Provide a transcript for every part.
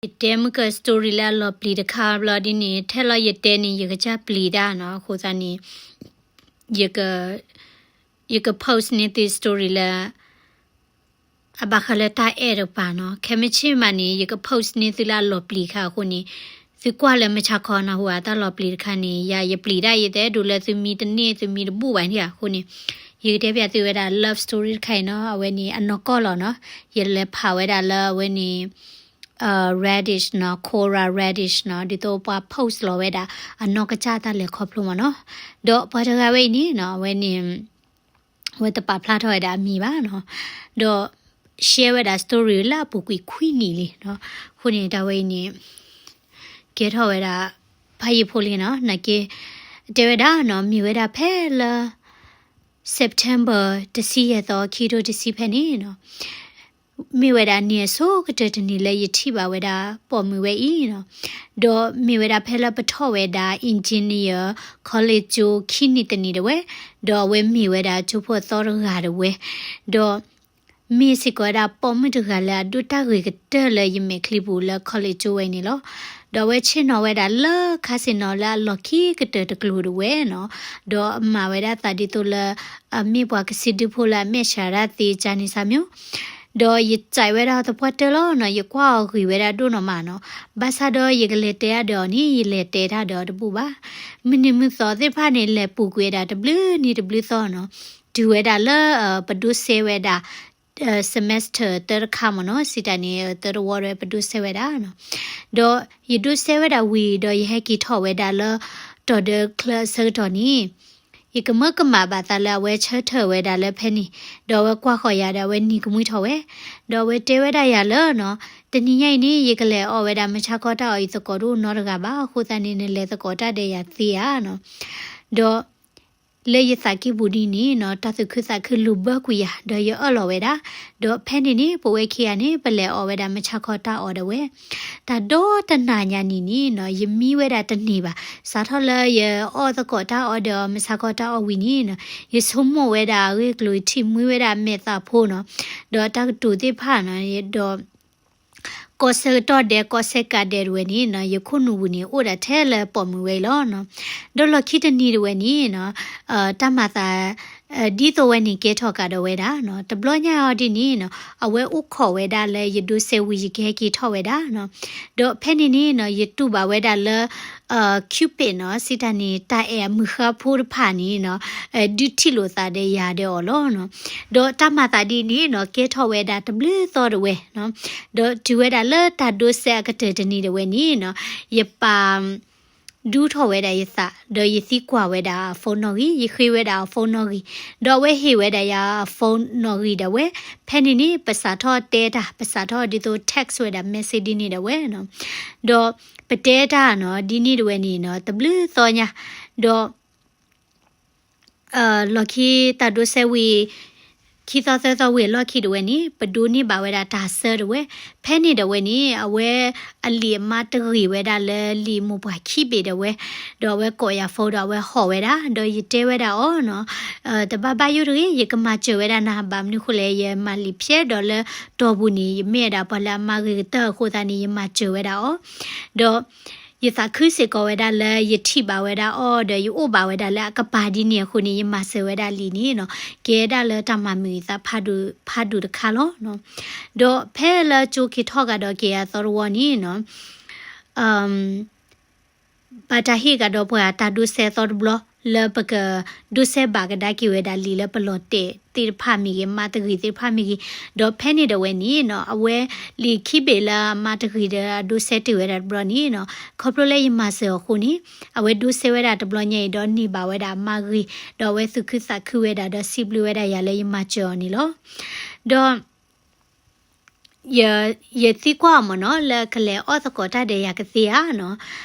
ယတဲမုၢ်က story လၢအလီၤပျံၤတခါဘျီဒ်န့ၣ် ထဲလီၤယတဲန့ၣ် ယကစၢ်ပျံၤတၢ်နီၤ. အဃိသတးန့ၣ် ယက ယက post န့ၢ်သု story လၢ အဘၣ်ဃးလၢတၢ်အဲၣ်တကပၤနီၤ. ခဲမုၢ်ဆ့ၣ်မးန့ၣ် ယက post န့ၢ်သုလၢအလီၤပျံၤတခါအဃိန့ၣ် သုကွၢ်လၢမုၢ်ဆါခီနီၤ ဟူဧါ တၢ်လီၤပျံၤတခါန့ၣ် ယၤ ယပျံၤတၢ် ယတအဲၣ်ဒိးလၢသုမံတန့ၢ် သုမံတဘူၣ်ဘၣ်န့ၣ်. အဃိန့ၣ် ယကတဲပျးသုဝဲဒၣ် love story တခါအံၤနီၤ. အဝဲန့ၣ် အနီၢ်ကီၢ်လီၤနီၤ. ယလဲၤဖးဝဲဒၣ်လၢအဝဲန့ၣ် Reddit နီၤ, Quora Reddit နီၤ, ဒ်သိးပှၤ post လီၤဝဲဒၣ် အနီၢ်ကစၢ်တၢ်လဲၤခီဖျိမ့ၢ်နီၤ. ဒီးပှၤတဂၤဝဲအံၤန့ၣ်နီၤ အဝဲန့ၣ် အဝဲတပာ်ဖျါထီၣ်ဝဲဒၣ်အမံၤဘၣ်နီၤ. ဒီး share ဝဲဒၣ် story လၢအပူၤကွံာ်ခွံနံၣ်လံနီၤ. အဃိန့ၣ် တၢ်ဝဲအံၤန့ၣ် ကဲထီၣ်ဝဲဒၣ် ဖးယံာ်ဖိလံနီၤ. နာ်က့ တဲဝဲဒၣ်နီၤ မ့ၢ်ဝဲဒၣ်ဖဲလၢ September တဆံယဲၢ်သီ ခံကထိတဆံဖဲန့ၣ်နီၤ မ့ၢ်ဝဲဒၣ်နံၣ်အဆိကတၢၢ်တနံၣ်လၢယထံၣ်ဘၣ်ဝဲဒၣ် ပိာ်မုၣ်ဝဲအံၤနီၤ. ဒီးမ့ၢ်ဝဲဒၣ်ဖဲလၢပထီၣ်ဝဲဒၣ် engineer college ကၠိခံနံၣ်တနံၣ်ဒၣ်ဝဲ, ဒီးအဝဲမ့ၢ်ဝဲဒၣ်ကၠိဖိအသီတဂၤဒၣ်ဝဲ, ဒီးမ့ၢ်စ့ၢ်ကီးဝဲဒၣ်ပိာ်မုၣ်တဂၤလၢအဒိၣ်တၢ်ဂ့ၤကတၢၢ်လၢယမဲာ်ချံပူၤလၢ college ကၠိဝဲန့ၣ်လီၤ. ဒီးအဝဲဆ့ၣ်နီၤဝဲဒၣ်လၢခါဆ့ၣ်နီၤလၢအလီၢ်ခံကတၢၢ်တကျိၤဒၣ်ဝဲနီၤ, ဒီးအမၤဝဲဒၣ်သးဒ်သိးလၢ အမ့ၢ်ပှၤကစံးဒုဖိလၢအမဲာ်ဆှးဒၣ်သ့ကၠါန့ၣ်စၢ်မၠိ ဒီးယစံးဝဲဒၣ်သပှၢ်တၢၢ်လီၤနီၤ, ယကွၢ်အီၤဂ့ၤဝဲဒၣ်ဒိၣ်နီၢ်မးနီၤ, ဘၣ်ဆၣ်ဒီးယကလဲၤတဲတၢ်ဒီးအီၤန့ၣ် ယလဲၤတဲတၢ်ဒီးအီၤတဘူၣ်ဘၣ်. မုၢ်နံၤမုၢ်သီသ့ၣ်တဖၣ်န့ၣ် လဲၤပူၤကွံာ်ဝဲဒၣ်တဘျုးနံၤတဘျုးသီနီၤ, တုၤဝဲဒၣ်လၢ ပဒိးစဲဝဲဒၣ် semester တၢတခါမ့ၢ်နီၤ, စံးတၢ်န့ၣ် တၢတဝီဒၣ်ဝဲပဒိးစဲဝဲဒၣ်နီၤ, ဒီးယဒိးစဲဝဲဒၣ်ဝံၤဒီးယဟဲက့ၤထီၣ်ဝဲဒၣ်လၢ တီၢ်ဒၢချၢအဆၢကတီၢ်န့ၣ် ယကမၢကမၣ်ဘၣ်သးလၢအဝဲဆၢထၢၣ်ဝဲဒၣ်လၢဖဲန့ၣ်, ဒီးအဝဲကွၢ်ဃီၤယၤဒီးအဝဲနံၤကမှံထီၣ်ဝဲ, ဒီးအဝဲတဲဝဲဒၣ်ယၤလၢနီၤ, တနံၤညါအံၤန့ၣ် ယကလဲၤအီၣ်ဝဲဒၣ်မုၢ်ဆါခီတၢ်အီၣ်အံၤသကိးတအိၣ်နီတဂၤဘၣ်, အဃိသတးန့ၣ် နလဲၤသကိးတၢ်ဒီးယၤသ့ဧါနီၤ, ဒီး လၢယသးကံၢ်ပူၤဒ်န့ၣ်နီၤ, တၢ်သူၣ်ခုသးခုလိၤဘၢကွံာ်ယၤ, ဒီးယအၢၣ်လီၤဝဲဒၣ်, ဒီးဖဲန့ၣ်န့ၣ် ပဝဲခံဂၤန့ၣ် ပလဲၤအီၣ်ဝဲဒၣ်မုၢ်ဆါခီတၢ်အီၣ်ဒၣ်ဝဲ, တၢ်ဒီတနၤညါနံၤန့ၣ်နီၤ, ယမံဝဲဒၣ်တန့ၢ်ဘၣ်, စးထီၣ်လၢယအီၣ်သကိးတၢ်အီၣ်ဒီးမုၢ်ဆါခီတၢ်အီၣ်ဝံၤန့ၣ်နီၤ, ယဆိကမိၣ်ဝဲဒၣ်အဂ့ၢ်အကျိၤ ယထံၣ်မှံဝဲဒၣ်အမဲာ်သးဖိနီၤ, ဒီးတၢ်ကတိၤသ့ၣ်တဖၣ်နီၤ, ဒီး ကီၢ်ဆၢကတီၢ်ဒဲး ကီၢ်ဆၢကးဒဲးဒၣ်ဝဲန့ၣ်နီၤ, ယခိၣ်နူာ်ပူၤန့ၣ် အိၣ်ဒၣ်ထဲလၢပိာ်မုၣ်ဝဲအံၤလီၤနီၤ, ဒီးလီၢ်ခံတနံၤဒၣ်ဝဲန့ၣ်နီၤ, တၢ်မၤသး ဒ်သိးဝဲန့ၣ်ကဲထီၣ်ကဒီးဝဲဒၣ်နီၤ, တဘျီညါအီၤဒ်န့ၣ်နီၤ, အဝဲအိၣ်ခိးဝဲဒၣ်လၢယဒိးစဲဝံၤယကဟဲက့ၤထီၣ်ဝဲဒၣ်နီၤ, ဒီးဖဲန့ၣ်န့ၣ်နီၤ, ယတူၢ်ဘၣ်ဝဲဒၣ်လၢ Cupid နီၤ, စံးတၢ်န့ၣ် တၢ်အဲၣ်အမုၢ်ဃါဖိတဖၣ်န့ၣ်နီၤ, ဒုးထံၣ်လိာ်သးဒီးယၤဒီးအီၤလီၤနီၤ, ဒီးတၢ်မၤသးဒ်န့ၣ်နီၤ, ကဲထီၣ်ဝဲဒၣ်တဘျုးသီဒၣ်ဝဲနီၤ, ဒီးတုၤဝဲဒၣ်လၢတၢ်ဒိးစဲအကတၢၢ်တနံၤဒၣ်ဝဲန့ၣ်နီၤ, ယပာ် ဒူထီၣ်ဝဲဒၣ်ယသး, ဒီးယသံကွၢ်ဝဲဒၣ်အ phone နီၣ်ဂံၢ်, ယဃ့ဝဲဒၣ်အ phone နီၣ်ဂံၢ်, ဒီးအဝဲဟ့ၣ်ဝဲဒၣ်ယၤအ phone နီၣ်ဂံၢ်ဒၣ်ဝဲ, ဖဲန့ၣ်န့ၣ် ပစးထီၣ်တဲတၢ်, ပစးထီၣ်ဒ်သိး text ဝဲဒၣ် message ဒ်န့ၣ်ဒၣ်ဝဲနီၤ, ဒီးပတဲတၢ်နီၤ, ဒ်န့ၣ်ဒၣ်ဝဲန့ၣ်နီၤ, တဘျုးသီညါ, ဒီး လီၢ်ခံတၢ်ဒိးစဲဝံၤ ခံသီသၢသီဝံၤအလီၢ်ခံဒၣ်ဝဲန့ၣ် ပဒိးန့ၢ်ဘၣ်ဝဲဒၣ်တၢ်ဆၢဒၣ်ဝဲ, ဖဲန့ၣ်ဒၣ်ဝဲန့ၣ် အဝဲအလံာ်အမါတဂ့ၤဝဲဒၣ်လၢလံာ်မိၢ်ပှၢ်ခံဘ့ၣ်ဒၣ်ဝဲ, ဒီးအဝဲကိးယၤ phone ဒီးအဝဲဟီၣ်ဝဲဒၣ်, ဒီးယတဲဝဲဒၣ်အီၤနီၤ, တဘၣ်ဘၣ်ယိၣ်တဂ့ၤ, ယကမၤစၢၤဝဲဒၣ်နၤ, ဘၣ်မနုၤဃိလဲၣ် ယမၤလံာ်ဖျဲးဒီးလၢတီၢ်ပူၤန့ၣ် ယမ့ၢ်ဝဲဒၣ်ပှၤလၢအမါဂ့ၤကတၢၢ်အဃိသတးန့ၣ် ယမၤစၢၤဝဲဒၣ်အီၤ, ဒီး ယသးခုစ့ၢ်ကီးဝဲဒၣ်လၢယထံၣ်ဘၣ်ဝဲဒၣ်အီၤဒီးယအိၣ်ဘၣ်ဝဲဒၣ်လၢအကပၤဒ်န့ၣ်အဃိန့ၣ် ယမၤစၢၤဝဲဒၣ်လံာ်န့ၣ်နီၤ, ကဲဒၣ်လၢတၢ်မၤမုာ်အသးဖးဒိၣ်တခါလီၤ. ဒီးဖဲလၢကၠိက့ၤထီၣ်ကဒီးက့ၤအသီတဝီန့ၣ်နီၤ ဘၣ်တၢ်ဟ့ၣ်ကဒီးပှၤတၢ်ဒိးစဲအသီတဘျီ လၢပကဒိးစဲဘၣ်ကဒါက့ၤဝဲဒၣ်လံာ်လၢပလီၤတဲာ်သ့ၣ်တဖၣ်မ့ၢ်ဂ့ၤ, မါတဂ့ၤသ့ၣ်တဖၣ်မ့ၢ်ဂ့ၤ, ဒီးဖဲန့ၣ်ဒၣ်ဝဲန့ၣ်နီၤ အဝဲလံာ်ခံဘ့ၣ်လၢအမါတဂ့ၤဒီးအဒိးစဲတ့ၢ်ဝဲဒၣ်တဘျီန့ၣ်နီၤ ခီဖျိလၢယမၤစၢၤအီၤအဃိန့ၣ် အဝဲဒိးစဲဝဲဒၣ်တဘျီညါအံၤဒီးန့ၢ်ဘၣ်ဝဲဒၣ်အမါဂ့ၤ, ဒီးအဝဲသူၣ်ခုသးခုဝဲဒၣ်ဒီးစံးဘျုးဝဲဒၣ်ယၤလၢယမၤစၢၤအီၤန့ၣ်လီၤ. ဒီး ယ ယသံကွၢ်အီၤမ့ၢ်နီၤ လၢကလဲၤအီၣ်သကိးတၢ်ဒီးယၤကသ့ဧါနီၤ,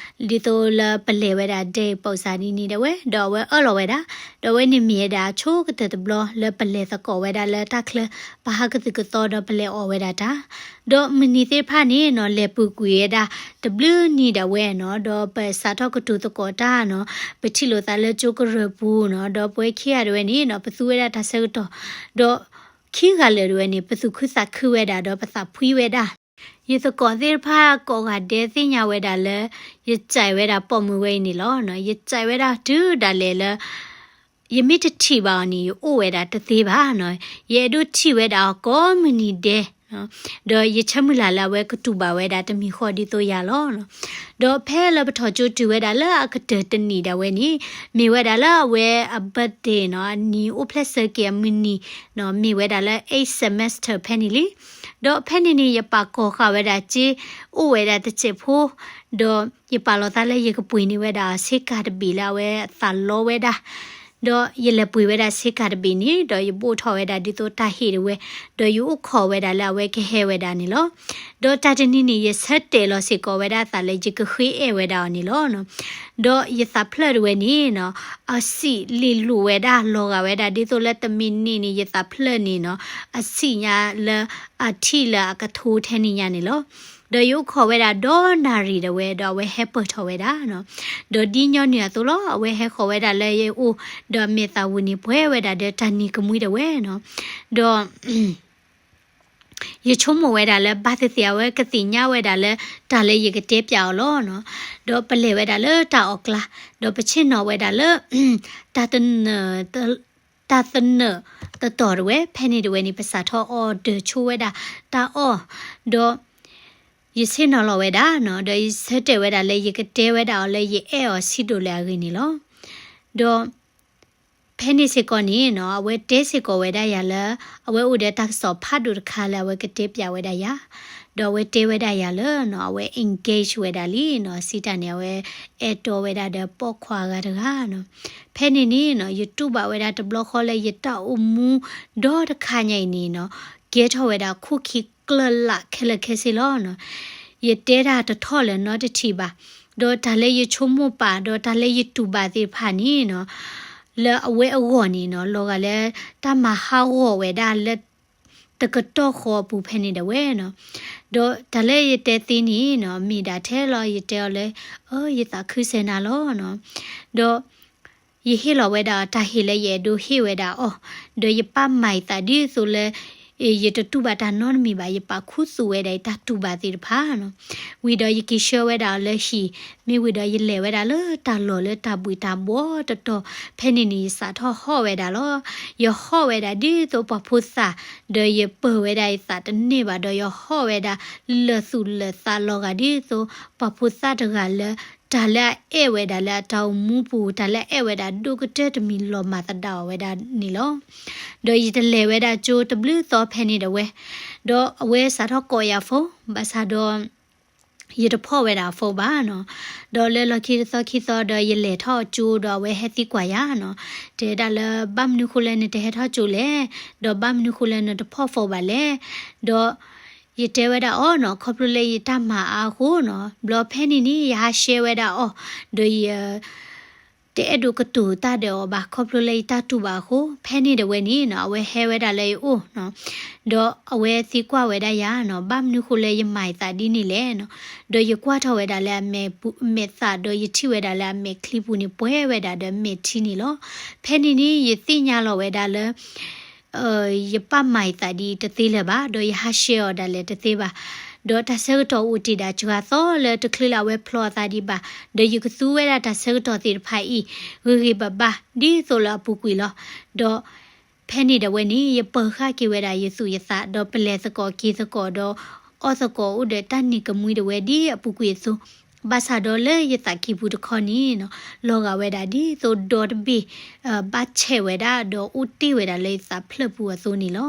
ဒ်သိးလၢပလဲၤဝဲဒၣ်ဒဲးပိာ်စၢ်ဒ်န့ၣ်ဒၣ်ဝဲ, ဒီးအဝဲအၢၣ်လီၤဝဲဒၣ်, ဒီးအဝဲန့ၣ်မ့ၢ်ဝဲဒၣ်အဆိကတၢၢ်တဘျီလၢပလဲၤသကိးဝဲဒၣ်လၢတၢ်ချၢ ပဟးကသုၣ်ကသီဒီးပလဲၤအီၣ်ဝဲဒၣ်တၢ်, ဒီးမုၢ်နံၤသ့ၣ်တဖၣ်န့ၣ်နီၤ လဲၤပူၤကွံာ်ဝဲဒၣ်တဘျုးနံၤဒၣ်ဝဲနီၤ, ဒီးပစးထီၣ်ကတိၤသကိးတၢ်နီၤ, ပထံၣ်လိာ်သးလၢကၠိကရၢၢ်ပူၤနီၤ, ဒီးပဝဲခံဂၤဒၣ်ဝဲန့ၣ်နီၤ ပသူဝဲဒၣ်တၢ်ဆၢကတီၢ်, ဒီးခံဂၤလၢာ်ဒၣ်ဝဲန့ၣ် ပသူၣ်ခုသးခုဝဲဒၣ် ဒီးပသးဖှံဝဲဒၣ် ယသကိးသ့ၣ်တဖၣ်ကိးဂၤဒဲးသ့ၣ်ညါဝဲဒၣ်လၢ ယစဲးဝဲဒၣ်ပိာ်မုၣ်ဝဲအံၤန့ၣ်လီၤ. ယစဲးဝဲဒၣ်တုၤဒၣ်လဲာ်လၢ ယမ့ၢ်တထံၣ်ဘၣ်အီၤန့ၣ် ယအိၣ်ဝဲဒၣ်တသ့ဘၣ်နီၤ. ယအဲၣ်ဒိးထံၣ်ဝဲဒၣ်အီၤကိးမုၢ်နံၤဒဲး ဒီးယဆၢမုၢ်လၢ်လၢအဝဲကတူၢ်ဘၣ်ဝဲဒၣ်တမံၤဃီဒ်သိးယၤလီၤ. ဒီးဖဲလၢပထီၣ်ကၠိတုၤဝဲဒၣ်လၢအကတၢၢ်တနံၣ်ဒၣ်ဝဲန့ၣ် မ့ၢ်ဝဲဒၣ်လၢအဝဲအ birthday နီၤ, အနံၤအိၣ်ဖျဲၣ်ဆၢက့ၤအမုၢ်နံၤနီၤ, မ့ၢ်ဝဲဒၣ်လၢ eight semester ဖဲန့ၣ်လံ. ဒီးဖဲန့ၣ်န့ၣ် ယပာ်ကီၤဃာ်ဝဲဒၣ်စ့ အိၣ်ဝဲဒၣ်တစဲးဖိ, ဒီးယပာ်လီၤသးလၢယကပှ့ၤန့ၢ်ဝဲဒၣ်ဆ့ကၤတဘ့ၣ်လၢအဝဲအသးလီဝဲဒၣ် ဒီးယလဲၤပှ့ၤဝဲဒၣ်ဆ့ကၤတဘ့ၣ်န့ၣ် ဒီးယဘိၣ်ထီၣ်ဝဲဒၣ်ဒ်သိးတၢ်ဟ့ၣ်တဝဲ, ဒီးယအိၣ်ခိးဝဲဒၣ်လၢအဝဲကဟဲဝဲဒၣ်န့ၣ်လီၤ. ဒီးတၢ်တနံၤန့ၣ် ယဆၢတဲာ်လီၤစ့ၢ်ကီးဝဲဒၣ်အသးလၢယကဃ့အဲၣ်ဝဲဒၣ်အီၤန့ၣ်လီၤ. ဒီးယသးဖျၢၣ်တဝဲန့ၣ်နီၤ, အဆံးလ့ၤလိာ်ဝဲဒၣ်လီၤဂာ်ဝဲဒၣ်ဒ်သိးလၢတမံၤန့ၣ်န့ၣ် ယသးဖျၢၣ်န့ၣ်နီၤ, အဆံးညါလၢအထံၣ်လၢအကထိထဲန့ၣ်ညါန့ၣ်လီၤ. ဒီးယအိၣ်ခိးဝဲဒၣ်ဒီနၣ်ရံၣ်ဒၣ်ဝဲ ဒီးအဝဲဟဲပၢၢ်ထီၣ်ဝဲဒၣ်နီၤ. ဒီးဒ်ညီနုၢ်အသိးလီၤ, အဝဲဟဲဃီၤဝဲဒၣ်လၢယအိၣ်, ဒီးအမဲာ်သးဝံၤန့ၣ်ပှဲၤဝဲဒၣ်ဒီးတၢ်နံၤကမှံဒၣ်ဝဲနီၤ. ဒီး ယဆိကမိၣ်ဝဲဒၣ်လၢဘၣ်သ့ၣ်သ့ၣ်အဝဲကသ့ၣ်ညါဝဲဒၣ်လၢတၢ်လၢယကတဲပၠးအီၤလီၤနီၤ. ဒီးပလဲၤဝဲဒၣ်လၢတၢ်အီၣ်ကျါ, ဒီးပဆ့ၣ်နီၤဝဲဒၣ်လၢ တၢ်တနၢၣ် တၢ်သနၢၣ်တတီၤတဝဲ, ဖဲန့ၣ်တဝဲန့ၣ် ပစးထီၣ် order ဆိဝဲဒၣ်တၢ်အီၣ်, ဒီး ယဆ့ၣ်နီၤလီၤဝဲဒၣ်နီၤ, ဒီးယဆၢတဲာ်ဝဲဒၣ်လၢယကတဲဝဲဒၣ်အီၤလၢယအဲၣ်အီၤဆံးဒိၣ်လဲၣ်အဂ့ၢ်န့ၣ်လီၤ. ဒီး ဖဲန့ၣ်စ့ၢ်ကီးန့ၣ်နီၤ, အဝဲတဲစ့ၢ်ကီးဝဲဒၣ်ယၤလၢ အဝဲအိၣ်ဒီးတၢ်ကစီၣ်ဖးဒိၣ်တခါလၢအဝဲကတဲပၠးဝဲဒၣ်ယၤ, ဒီးအဝဲတဲဝဲဒၣ်ယၤလၢနီၤ, အဝဲ engage ဝဲဒၣ်လံနီၤ, စံးတၢ်န့ၣ် အဝဲအဲၣ်တီဝဲဒၣ်ဒီးပိာ်ခွါဂၤတဂၤနီၤ. ဖဲန့ၣ်န့ၣ်နီၤ, ယတူၢ်ဘၣ်ဝဲဒၣ်တဘျီဃီလၢယတၢ်အိၣ်မူဒီတခါညါအံၤန့ၣ်နီၤ, ကဲထီၣ်ဝဲဒၣ်ခိၣ်ခံကျၢၢ်လးခဲလၢာ်ခဲဆ့လီၤနီၤ. ယတဲတၢ်တထီၣ်လၢၤနီတထံၣ်ဘၣ်, ဒီးတၢ်လၢယဆိကမိၣ်ပာ် ဒီးတၢ်လၢယတူၢ်ဘၣ်သ့ၣ်တဖၣ်န့ၣ်နီၤ, လၢအဝဲအဂီၢ်န့ၣ်နီၤ, လီၤဂာ်လၢတၢ်မၤဟးဂီၤဝဲဒၣ်လၢ တကတီၢ်ဃီအပူၤဖဲန့ၣ်ဒၣ်ဝဲနီၤ. ဒီးတၢ်လၢယတဲသ့န့ၣ်နီၤ, မ့ၢ်ဒၣ်ထဲလီၤ ယတဲအီၤလၢ အၢ ယသးခုစဲနၤလီၤနီၤ. ဒီးယဟ့ၣ်လီၤဝဲဒၣ်တၢ်ဟ့ၣ်လၢယအဲၣ်ဒိးဟ့ၣ်ဝဲဒၣ်အီၤ, ဒီးယပာ်မၤယသးဒ်သိးလၢ ယတတူၢ်ဘၣ်တၢ်နီတမံၤဘၣ်, ယပာ်ခူသူၣ်ဝဲဒၣ်ယတၢ်တူၢ်ဘၣ်သ့ၣ်တဖၣ်နီၤ. ဝံၤဒီးယက့ၤဆှၢဝဲဒၣ်အီၤလၢဟံၣ်, မ့ၢ်ဝံၤဒီးယလဲၤဝဲဒၣ်လၢတၢ်လီၢ်လၢတၢ်ဘှံးတၢ်ဘှီတတီၤ, ဖဲန့ၣ်န့ၣ် ယစးထီၣ်ဟီၣ်ဝဲဒၣ်လီၤ. ယဟီၣ်ဝဲဒၣ်ဒ်သိးပှၤဖိသၣ်, ဒီးယပၢၢ်ဝဲဒၣ်ယသးတန့ၢ်ဘၣ်, ဒီးယဟီၣ်ဝဲဒၣ်လၢာ်သူၣ်လၢာ်သးလီၤဂာ်ဒ်သိး ပှၤဖိသၣ်တဂၤလၢ တၢ်လၢအအဲၣ်ဝဲဒၣ်လၢအတၢ်အိၣ်မူပူၤ, တၢ်လၢအအဲၣ်ဝဲဒၣ်ဒိၣ်ကတၢၢ်တမံၤလီၤမၢ်သဒၣ်အီၤဝဲဒၣ်န့ၣ်လီၤ. ဒီးယတလဲၤဝဲဒၣ်ကၠိတဘျုးသီဖဲန့ၣ်ဒၣ်ဝဲ, ဒီးအဝဲစးထီၣ်ကိးယၤ phone, ဘၣ်ဆၣ်ဒီး ယတဖီၣ်ဝဲဒၣ်အ phone ဘၣ်နီၤ. ဒီးလၢလီၢ်ခံတသီခံသီဒီး ယလဲၤထီၣ်ကၠိဒီးအဝဲဟဲသံကွၢ်ယၤနီၤ. တဲဒၣ်လၢ ဘၣ်မနုၤဃိလၢနတဟဲထီၣ်ကၠိလဲၣ်, ဒီးဘၣ်မနုၤဃိလၢနတဖီၣ် phone ဘၣ်လဲၣ်. ဒီးယတဲဝဲဒၣ်အီၤနီၤ, ခီဖျိလၢယတၢ်မၤအါအဃိနီၤ, ဘျီဖဲန့ၣ်န့ၣ် ယဟး share ဝဲဒၣ်အီၤ, ဒီးယ တအဲၣ်ဒိးကတိၤတၢ်ဒီးအီၤဘၣ်, ခီဖျိလၢယတၢ်တူၢ်ဘၣ်အဃိ, ဖဲန့ၣ်ဒၣ်ဝဲန့ၣ်နီၤ, အဝဲဟဲဝဲဒၣ်လၢယအိၣ်နီၤ, ဒီးအဝဲသံကွၢ်ဝဲဒၣ်ယၤနီၤ, ဘၣ်မနုၤဃိလၢယမၤယသးဒ်န့ၣ်လဲၣ်နီၤ. ဒီးယကွၢ်ထီၣ်ဝဲဒၣ်လၢအမဲာ်ပူၤ, အမဲာ်သး, ဒီးယထံၣ်ဝဲဒၣ်လၢအမဲာ်ချံပူၤန့ၣ် ပှဲၤဝဲဒၣ်ဒီးမဲာ်ထံန့ၣ်လီၤ. ဖဲန့ၣ်န့ၣ် ယသ့ၣ်ညါလီၤဝဲဒၣ်လၢ ယပာ်မၤယသးဒ်တသ့လၢၤဘၣ်, ဒီးယဟး share အီၤဒၣ်လဲာ်တသ့ဘၣ်. ဒီးတၢ်ဆၢကတီၢ်အိၣ်တ့ၢ်ဒၣ်စှၤသီလၢတချုးလၢအဝဲဖျီအသးဒံးဘၣ်, ဒီးယကသူဝဲဒၣ်တၢ်ဆၢကတီၢ်သ့ၣ်တဖၣ်အံၤ ဂ့ၤဂ့ၤဘၣ်ဘၣ် ဒ်သိးလၢအပူၤကွံာ်လီၤ. ဒီးဖဲန့ၣ်ဒၣ်ဝဲန့ၣ် ယပၢၤဃာ်က့ၤဝဲဒၣ်ယသူၣ်ယသး, ဒီးပလဲၤသကိးက့ၤသကိးဒီး အီၣ်သကိးအိၣ်ဒီးတၢ်နံၤကမှံဒၣ်ဝဲဒ်အပူၤကွံာ်အသိး, ဘၣ်ဆၣ်ဒီးလၢယသးကံၢ်ပူၤတခီန့ၣ်နီၤ, လီၤဂာ်ဝဲဒၣ်ဒ်သိးဒီတဘ့ၣ် ဘၣ်ဆဲးဝဲဒၣ် ဒီးအိၣ်တ့ၢ်ဝဲဒၣ်လၢယသးဖျၢၣ်ပူၤအသိးန့ၣ်လီၤ.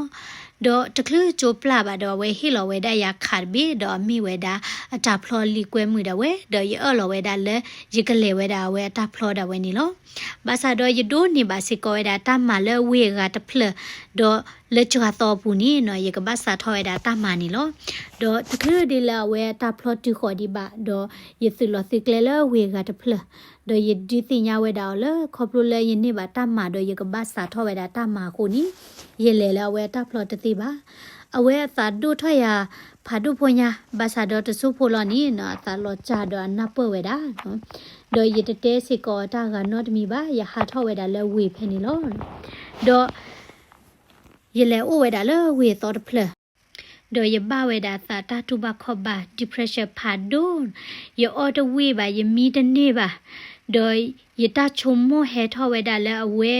ဒီးတချုးကၠိပျၢ်ဘၣ်ဒီး အဝဲဟ့ၣ်လီၤဝဲဒၣ်ယၤ card တဘ့ၣ်, ဒီးအမ့ၢ်ဝဲဒၣ်အတၢ်ဖျီလံာ်ကွဲမုာ်ဒၣ်ဝဲ, ဒီးယအၢၣ်လီၤဝဲဒၣ်လၢ ယကလဲၤဝဲဒၣ်အဝဲအတၢ်ဖျီဒၣ်ဝဲန့ၣ်လီၤ. ဘၣ်ဆၣ်ဒီးယဒိးန့ၢ်ဘၣ်စ့ၢ်ကီးဝဲဒၣ်တၢ်မၤလၢဝ့ၢ်အဂၤတဖျၢၣ်, ဒီးလၢစှၤသီအပူၤန့ၣ်နီၤ ယကဘၣ်စးထီၣ်ဝဲဒၣ်တၢ်မၤန့ၣ်လီၤ. ဒီးတချုးဒ်လၢအဝဲအတၢ်ဖျီတုၤဃီၤဒံးဘၣ်, ဒီးယသုးလီၤသုးကျဲလၢဝ့ၢ်အဂၤတဖျၢၣ်, ဒီးယဒုးသ့ၣ်ညါဝဲဒၣ်အီၤလၢ ခီဖျိလၢယန့ၢ်ဘၣ်တၢ်မၤဒီး ယကဘၣ်စးထီၣ်ဝဲဒၣ်တၢ်မၤအဃိန့ၣ်, ယလဲၤလၢအဝဲအတၢ်ဖျီတသ့ဘၣ်. အဝဲအသးဒိၣ်ထီၣ်ယၤ ဖးဒိၣ်ဖိညါ, ဘၣ်ဆၣ်ဒီးတစိၢ်ဖိလီၤန့ၣ်နီၤ အသးလီၤစၢ်ဒီးအနၢ်ပၢၢ်ဝဲဒၣ် ဒီးယတတဲစ့ၢ်ကီးအတၢ်ဂၤနီတမံၤဘၣ်, ယဟးထီၣ်ဝဲဒၣ်လၢဝ့ၢ်ဖဲန့ၣ်လီၤ. ဒီးယလဲၤအိၣ်ဝဲဒၣ်လၢဝ့ၢ်အသီတဖျၢၣ်, ဒီးယဘၣ်ဝဲဒၣ်သးတၢ်တူၢ်ဘၣ်ခီၣ်ဘၣ် depression ဖးဒိၣ်, ယအီၣ်တဝံၣ်ဘၣ်, ယမံတန့ၢ်ဘၣ်, ဒီးယတၢ်ဆိကမိၣ်ဟဲထီၣ်ဝဲဒၣ်လၢအဝဲ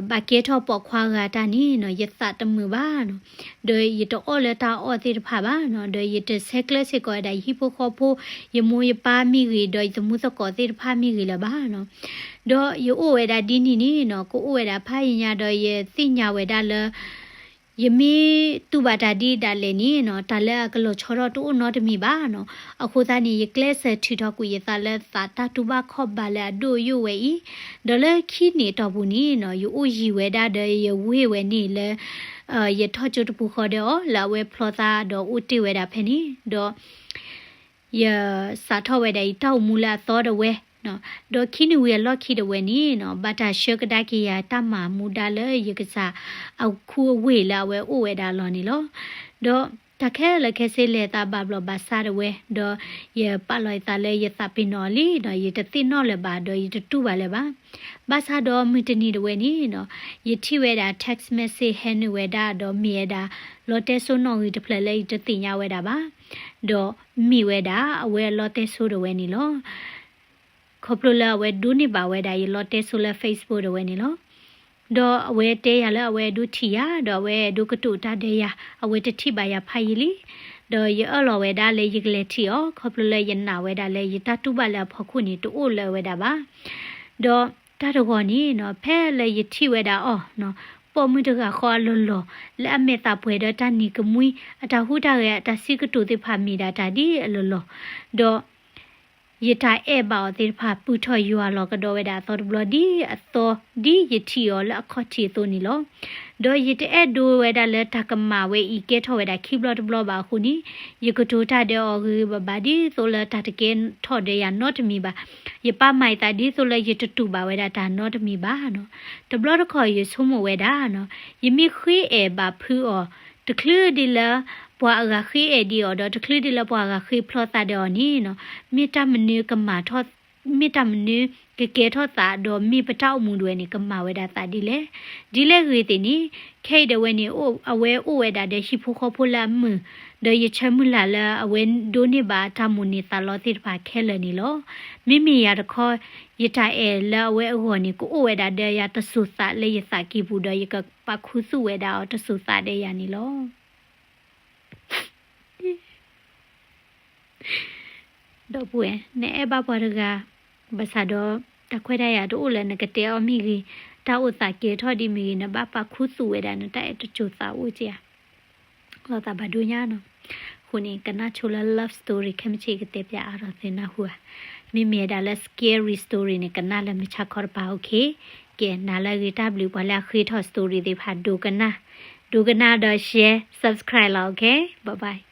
ဘၣ်ကဲထီၣ်ပိာ်ခွါဂၤတၢ်န့ၣ်နီၤ ယသးတမုာ်ဘၣ်နီၤ, ဒီးယတအီၣ်လၢတၢ်အီၣ်သ့ၣ်တဖၣ်ဘၣ်နီၤ, ဒီးယတဆဲးကျၢစ့ၢ်ကီးဝဲဒၣ်ယဟံၣ်ဖိဃီဖိ, ယမိၢ်ယပၢ်မ့ၢ်ဂ့ၤ, ဒီးယသမူသကိးသ့ၣ်တဖၣ်မ့ၢ်ဂ့ၤလၢၤဘၣ်နီၤ, ဒီးယအိၣ်ဝဲဒၣ်ဒ်န့ၣ်န့ၣ်နီၤ ကအိၣ်ဝဲဒၣ်ဖးယံာ်ညါဒီးယသ့ၣ်ညါဝဲဒၣ်လၢ ယမ့ၢ်တူၢ်ဘၣ်တၢ်ဒ်ဒၣ်လဲာ်န့ၣ်နီၤ တၢ်လၢအကလီၤဆီထီၣ်တအိၣ်နီတမံၤဘၣ်နီၤ, အဃိသတးန့ၣ် ယကျဲးစၢးထုးထီၣ်ကွံာ်ယသးလၢသးတၢ်တူၢ်ဘၣ်ခီၣ်ဘၣ်လၢအဒိၣ်ယိာ်ဝဲအံၤ, ဒီးလၢခံန့ၣ်အတီၢ်ပူၤန့ၣ်နီၤ ယအိၣ်ယံၤဝဲဒၣ်ဒီးယဝ့ၢ်ဝဲန့ၣ်လၢ ယထီၣ်ကၠိတပူၤဃီဒီးအီၤ လၢအဝဲဖျီသးဒီးအိၣ်တ့ၢ်ဝဲဒၣ်ဖဲန့ၣ်, ဒီး ယစးထီၣ်ဝဲဒၣ်ယတၢ်အိၣ်မူလၢအသီတဝဲ, ဒီးခံနွံဝံၤအလီၢ်ခံတဝဲန့ၣ်နီၤ ဘၣ်တၢ်ဆှၢကဒါက့ၤယၤတၢ်မၤမူဒါလၢယကစၢ်အခူအဝ့ၢ်လၢအဝဲအိၣ်ဝဲဒၣ်အလီၢ်န့ၣ်လီၤ. ဒီးတၢ်ခဲလၢာ်ခဲဆ့လဲၤသးဘၣ်ဘျီၣ်ဘၣ်ဆၣ်တဝဲ, ဒီးယပာ်လီၤယသးလၢယသးပ့ၤနီၣ်အီၤလံ, ဒီးယတသ့ၣ်နီၣ်လၢၤဘၣ်, ဒီးယတတူၢ်ဘၣ်လၢၤဘၣ်. ဘၣ်ဆၣ်ဒီးမုၢ်တနံၤတဝဲန့ၣ်နီၤ ယထံၣ်ဝဲဒၣ် text message ဟဲနုာ်ဝဲဒၣ်, ဒီးမ့ၢ်ဝဲဒၣ်လီတဲစိနီၣ်ဂံၢ်တဖျၢၣ်လၢယတသ့ၣ်ညါဝဲဒၣ်ဘၣ်. ဒီးမ့ၢ်ဝဲဒၣ်အဝဲအလီတဲစိတဝဲန့ၣ်လီၤ. ခီဖျိလၢအဝဲဒိးန့ၢ်ဘၣ်ဝဲဒၣ်ယလီတဲစိလၢ Facebook တဝဲန့ၣ်လီၤ. ဒီးအဝဲတဲယၤလၢအဝဲဒိးထံၣ်ယၤ, ဒီးအဝဲဒိးကတိၤတၢ်ဒီးယၤ, အဝဲတထံၣ်ဘၣ်ယၤဖးယံာ်လံ. ဒီးယအၢၣ်လီၤဝဲဒၣ်လၢယကလဲၤထံၣ်အီၤ, ခီဖျိလၢယနာ်ဝဲဒၣ်လၢယတၢ်တူၢ်ဘၣ်လၢအဖီခိၣ်န့ၣ် တအိၣ်လၢၤဝဲဒၣ်ဘၣ်. ဒီးတၢ်တဂီၤန့ၣ်နီၤ ဖဲလၢယထံၣ်ဝဲဒၣ်အီၤနီၤ, ပိာ်မုၣ်တဂၤဃီအလီၢ်လီၢ်, လၢအမဲာ်သးပှဲၤဒီးတၢ်နံၤကမှံ, အတၢ်ဟူးတၢ်ဂဲၤ အတၢ်စံးကတိၤသ့ၣ်တဖၣ်မ့ၢ်ဒၣ်တၢ်ဒ်အလီၢ်လီၢ်, ဒီး ယတၢ်အဲၣ်ဘၣ်အီၤသ့ၣ်တဖၣ် ပုၢ်ထီၣ်ယွၤလီၤကဒီးဝဲဒၣ်အသီတဘျီ ဒ်အသီ ဒ်ယထံၣ်အီၤလၢအခီၣ်ထံးအသိးန့ၣ်လီၤ. ဒီးယတအဲၣ်ဒိးဝဲဒၣ်လၢတၢ်ကမၣ်ဝဲအံၤ ကဲထီၣ်ဝဲဒၣ်ခံဘျီတဘျီဘၣ်အဃိန့ၣ်, ယကတိၤတၢ်ဒီးအီၤဂ့ၤဂ့ၤဘၣ်ဘၣ် ဒ်သိးလၢတၢ်တကဲထီၣ်ဒီးယၤနီတမံၤဘၣ်. ယပာ်မၤအသးဒ်သိးလၢယတတူၢ်ဘၣ်ဝဲဒၣ်တၢ်နီတမံၤဘၣ်နီၤ. တဘျီတခီၣ်ယဆိကမိၣ်ဝဲဒၣ်နီၤ, ယမ့ၢ်ဃ့အဲၣ်ဘၣ်ဖုးအီၤ တချုးဒ်လၢပှၤအဂၤဃ့အဲၣ်ဒံးအီၤဒီး တချုးဒ်လၢပှၤဂၤဃ့ဖျီသးဒီးအီၤန့ၣ်နီၤ, မ့ၢ်တၢ်မနုၤကမၤထီၣ်, မ့ၢ်တၢ်မနုၤကကဲထီၣ်သး ဒီးမ့ၢ်ပတၢ်အိၣ်မူဒၣ်ဝဲန့ၣ် ကမၤဝဲဒၣ်သးဒ်လဲၣ်. ဒ်လဲၣ်ဂ့ၤသ့ၣ်န့ၣ်, ခဲအံၤဒၣ်ဝဲန့ၣ် အဝဲအိၣ်ဝဲဒၣ်ဒီးဟံၣ်ဖိဃီဖိလၢအမုာ်, ဒီးယဆၢမုၢ်လၢ်လၢအဝဲဒိးန့ၢ်ဘၣ်တၢ်မိၣ်န့ၢ်သးလီသ့ၣ်တဖၣ်ခဲလၢာ်န့ၣ်လီၤ. မ့မ့ၢ်ယၤတခီ, ယတၢ်အဲၣ်လၢအဝဲအဂီၢ်န့ၣ် ကအိၣ်ဝဲဒၣ်ဒီးယၤတစိၤသးလၢယသးကံၢ်ပူၤ ဒီးယကပာ်ခူသူၣ်ဝဲဒၣ်အီၤတစိၤသးဒီးယၤန့ၣ်လီၤ. ဒီပုၢ်ဝဲၢ်, နအဲၣ်ဘၣ်ပှၤတဂၤ, ဘၣ်ဆၣ်ဒီး တၢ်ခွဲးတၢ်ယာ်တအိၣ်လၢနကတဲအီၤမ့ၢ်ဂ့ၤ, တၢ်အိၣ်သးကဲထီၣ်ဒ်မ့ၢ်ဂ့ၤ, နဘၣ်ပာ်ခူသူၣ်ဝဲဒၣ်နတၢ်အဲၣ်တစိၤသးအိၣ်က့ဧါ. လီၤသးဘၣ်ဒိညါနီၤ. အဃိန့ၣ် ကနၣ်ဆိလၢ love story ခဲမုၢ်ဆ့ၣ်ကတဲပၠးအါထီၣ်သုနၢ်ဟူဧါ. မ့မ့ၢ်ဝဲဒၣ်လၢ scary story န့ၣ် ကနၣ်လၢမုၢ်ဆါခီတပၤ okay. ကဲ, နၤလၢအဂ့ၤ တၢ်ဘျုးပှၤလၢအဃ့ထီၣ် story သ့ၣ်တဖၣ် ဒိကနၣ်, ဒိကနၣ်ဒီး share, subscribe လီၤ, okay. Bye bye.